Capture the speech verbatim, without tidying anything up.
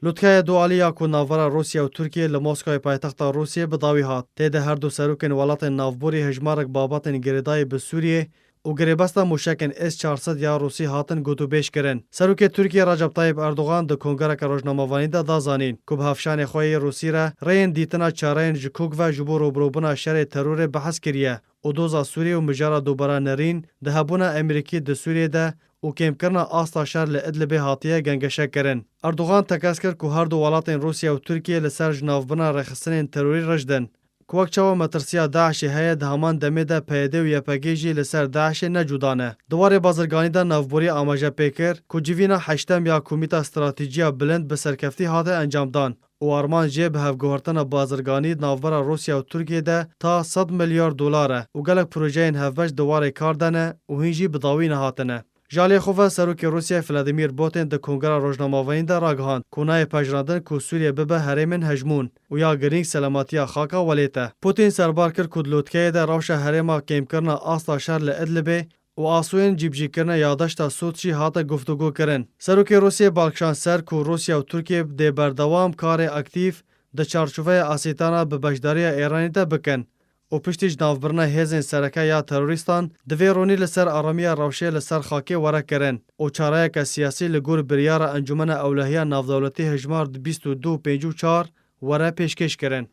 Lûtkeya du alî ya ku navbera Rûsya û Tirkiyê li Moskawê paytexta Rûsiyê bi dawî hat. Tê de her du serokên welatên navborî hejmarek babetên girêdayî bi Sûriyê û girêbesta mûşekên S çar sed ya Rûsî hatin gotûbêj kirin. Serokê Tirkiyê Recep Tayyip Erdogan di kongereke rojnamevanî de da zanîn ku bi hevşanê xwe yê Rûsî re rêyên dîtina çareyên ji kok ve ji bo rûbirûbûna şerê terorê behs kiriye û doza Sûriyê û mijara dubara nerîn di hebûna Amerîkî di Sûriyê de û kêmkirina asta şer li Idlibê hatiye gengeşekirin. Erdogan tekez kir ku her du welatên Rûsya û Tirkiye li ser ji navbirina rêxistinên terorî rijd in. Ku wek çawa metirsiya DAIŞê heye, di heman demê de PYD û YPG jî li ser DAIŞê ne cuda ne. Di warê bazirganî de navborî amaje pê kir ku civîna heştem ya Komîta Stratejî ya Bilind bi serkeftî hate encamdan û armanc jê bi hevguhertina bazirganî di navbera Rûsya û Tirkiyê de ta sed milyar dolar e û gelek projeyên hevbeş di warê kar de ne û hîn jî bi dawî nehatine. Ji aliyê xwe ve Serokê Rûsya Vladimir Putin di kongera rojnamevanî de ragihand ku nayê pejirandin ku Sûriye bibe herêmên hejmûn û ya girîng selametiya xaka welêt e. Putin serbar kir ku di lûtkeyê de rewşa herêma kêmkirina asta şer li Idlibê û asûyên cîbicîkirina ya deşta Sût jî hate guftûgokirin. Serokê Rûsiyê bal kişand ser ku Rûsya û Tirkiye dê berdewam karê aktîf di çarçoveya asîtana bi beşdariya Îranê de bikin û piştî ji navbirina hêzên sereke ya terorîstan divê ronî li ser aramiya rewşê li ser xakê were kirin û çareyeke siyasî li gor biryara Encûmena Ewlehiya Navdewletî hejmar bîst û du û pêncî û çar were pêşkêş kirin.